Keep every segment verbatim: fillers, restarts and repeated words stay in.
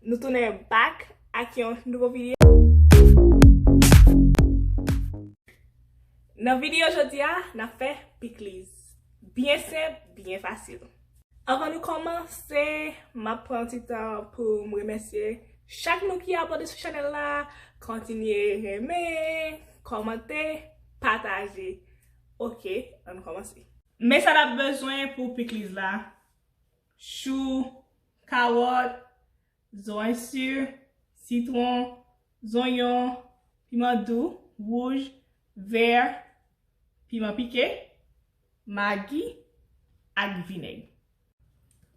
Nou tounen back ak yon nouvo videyo. Nan videyo jodi a, n ap fè pikliz. Byen senp, byen fasil. Anvan nou kòmanse, m ap pran yon ti tan pou m remèsye chak nou ki abòne sou chanèl la. Kontinye renmen, kòmante, pataje. Oke, ann kòmanse. Men sa n ap bezwen pou pikliz la: chou, kawòt, zoranj si, sitwon, zonyon, piman dou, wouj, vè, piman pike, magi ak vinèg.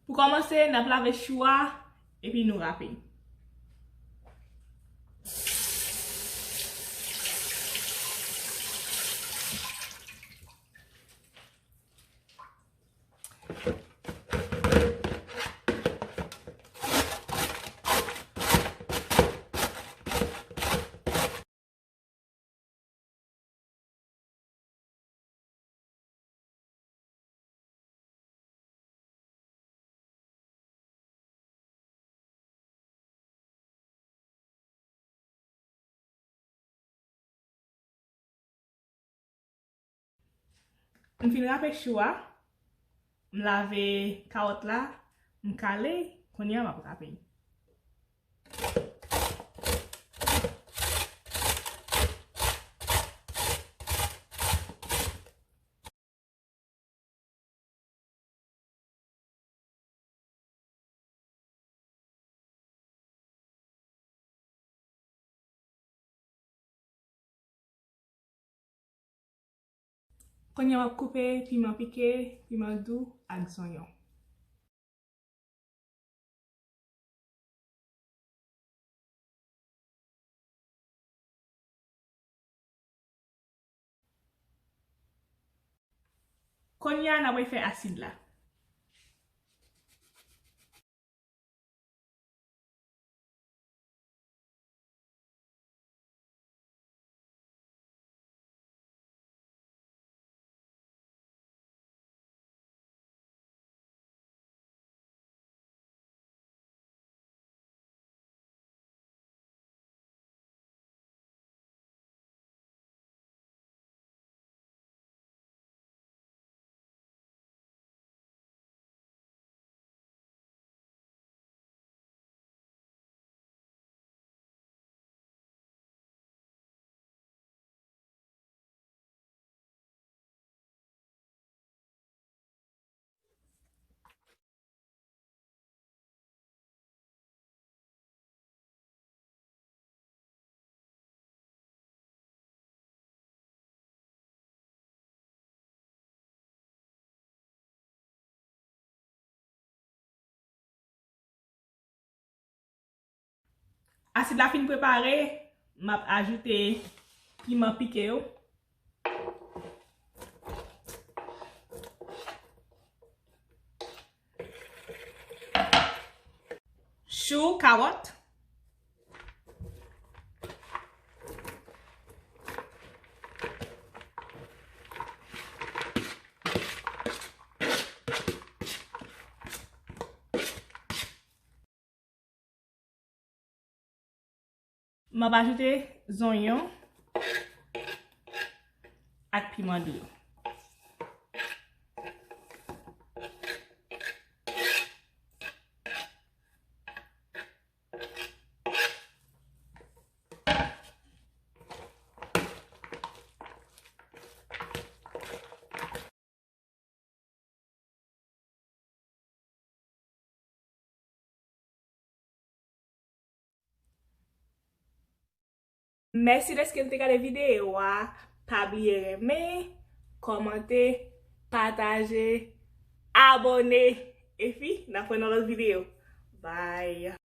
Pou kòmanse, n ap lave chou a epi nou rape. M fin rape chou a, m lave kawòt la, m kale, kounye a m ap rape. Kounye a, w ap koupe piman pike, piman dou ak zonyon. Kounye a, n ap fè asid la. Asid la fin prepare, m ap ajoute piman pike yo. Chou, kawòt. M ap ajoute zonyon ak piman dou yo. Mèsi dèske n te gade videyo a. Pa bliye renmen, kòmante, pataje, abòne. Epi, n ap wè nan lòt videyo. Bye!